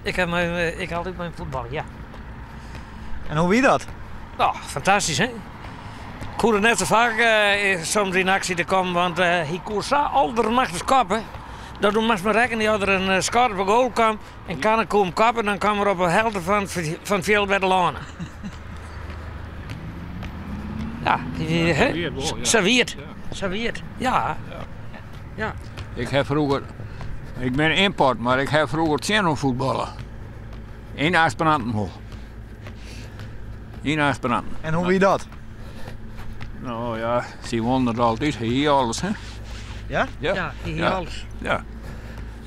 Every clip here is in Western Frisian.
Ik ha mei, ik altyd mei fuotbal, ja. En hoe wie dat? No, fantastysk, hè? Ik koe der net sa faak soms yn aksje te kommen, want hy koe sa aldermachtich koppe, dat doe moatst mar rekkenje as der in skot op de goal kaam en Kanne koe him koppe, dan kaam er op de helte fan it fjild wer telâne. Ja, hè? Sa wie it. Sa wie it, ja. Ja. Ik ha froeger, ik bin ymport, mar ik ha froeger tsjin him fuotballe. Yn de aspirantenhal. Yn de aspiranten. En hoe wie dat? No ja, sy wûn it altyd. Hy hie alles, hè? Ja? Ja, ja hy hie alles. Ja.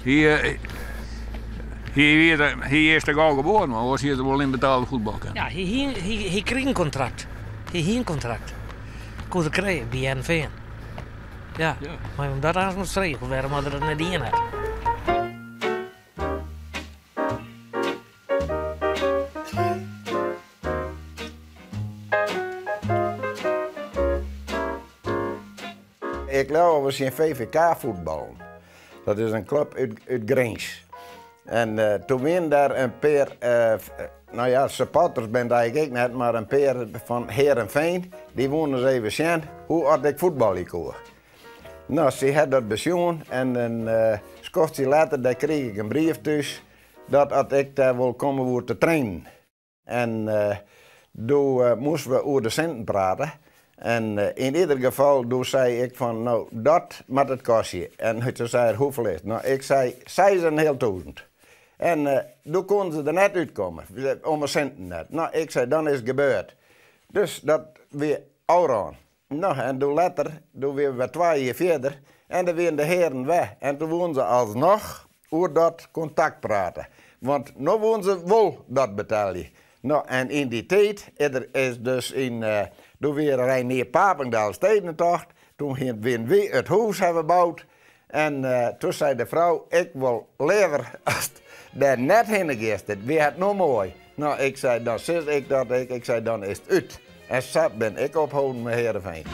Hy, eh, hy, wie hy is te gau geboren, mar oars hie er wol yn betaalde fuotbal kinnen. Ja, hy, hie, hy, hy krige in kontrakt. Hy hie in kontrakt. Koe er krije by Hearrenfean. Ja, mar om dat aanst moat frege wêrom er dat net dien hat. Ik leau we tsjin VVK fuotballen. Dat is in klup út, út Grins. En uh, toen wienen daar in pear, uh, no ja, supporters bin it eigentlik ek net, mar in pear fan Heerenveen, dy woenen ris even sjen hoe oft ik fuotbalje koe. No, sy ha dat besjoen en in uh, skoftsje letter dêr krige ik in brief thús dat at ik dêr wol komme woe te trainen. En doe moasten we oer de sinten prate. En yn ieder gefal, doe sei ik fan, no, dat moat it kostje. En toen sei er, hoefolle is it? No, ik sei, seis en in heal tûzen. En doe koenen se der net útkomme, om de sinten net. No, ik sei, dan is it gebeurd. Dus dat wie ôfrûn. No, en doe letter, doe wiene we wer twa jier fierder en der wiene de hearen wer. En toen woenen se alsnoch oer dat kontrakt prate. Want no woenen se wol dat betelje. No, en yn dy tiid is der is dus yn, doe wie Reinier Paping de Elfstedentocht, toen wiene wy it hûs hawwe boud. En toen sei de frou, ik wol leaver ast dêr net hinne giest, wy ha it no moai. No, ik sei, dan sis ik dat ek, ik sei, dan is it út. En sa bin ik opholden mei Heerenveen.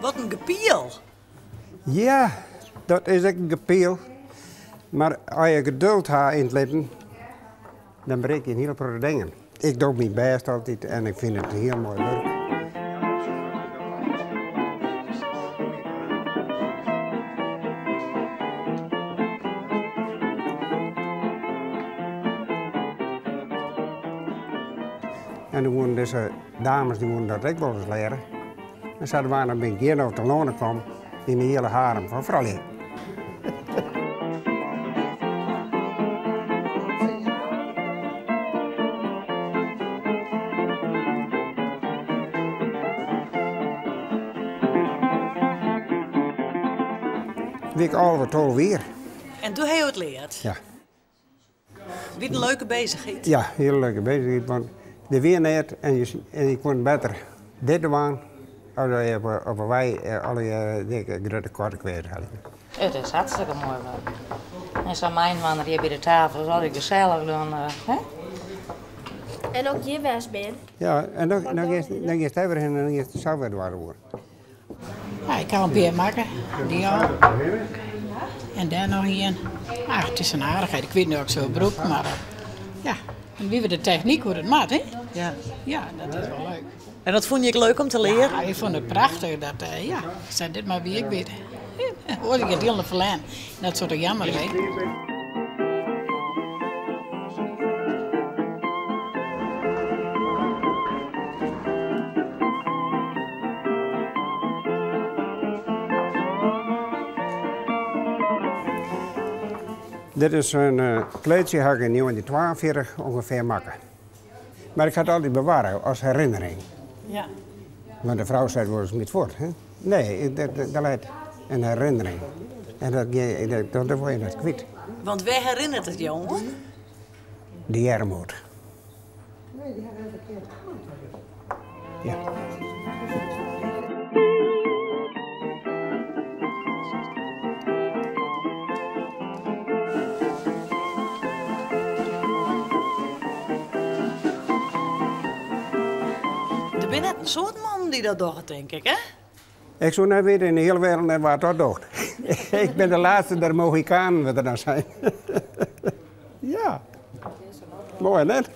Wat in gepiel! Ja, dat is ek in gepiel. Mar as je geduld ha yn it libben, dan berik je in hiele protte dingen. Ik doch myn bêst altyd en ik fyn it in hiel moai wurk. En dan woenen dizze dames dy woenen dat ek wolris leare. En sadwaande bin ik hjir no telâne kommen yn de hiele harem fan froulju. Wie ik 11, 12 jier. En doe ha jo it leard? Ja. Wie it in leuke beuzichheid? Ja, hiele leuke beuzichheid, want der wie neat en je, en je koenen better dit dwaan as dat je op 'e wei allegear dikke grutte katten kwyt helje. It is hartstikke moai wurk. En sa mei-inoar hjir by de tafel is altyd gesellich dan, hè? En as ik hjir west bin. Ja, en dan, dan giest, dan giest dêr wer hinne en dan giest sa wer doar oer. Ja, ik ha in pear makke, dy al. En dêr noch ien. Ach, it is in aardichheid. Ik wit net oft ik se wol brûk, mar ja. En wie de technyk hoe't it moat, hè? Ja. Ja, dat is wol leuk. En dat fûn je ek leuk om te learen? Ja, ik fûn it prachtich. Dat, ja, ik sei, dit mar wie ik wit. Oars ik it hielendal ferlern. Dat soe toch jammer wêze. Dit is in eh, kleedsje ha ik yn 1942 ûngefear makke. Mar ik ha it altyd bewarre as herinnering. Ja. Want de frou sei wolris giet fuort. Hè? Nee, dat, dat leit in herinnering. En dat, dat, dat wol je net kwyt. Want wêr herinnert it jo oan? De earmoed. Ja. Der binne net in soad mannen dy't dat dogge, tink ik, hè? Ik soe net witte yn de hiele wereld net wa't dat docht. Ik bin de laatste der Mohikanen, wurdt er dan sein. Ja. Moai, net?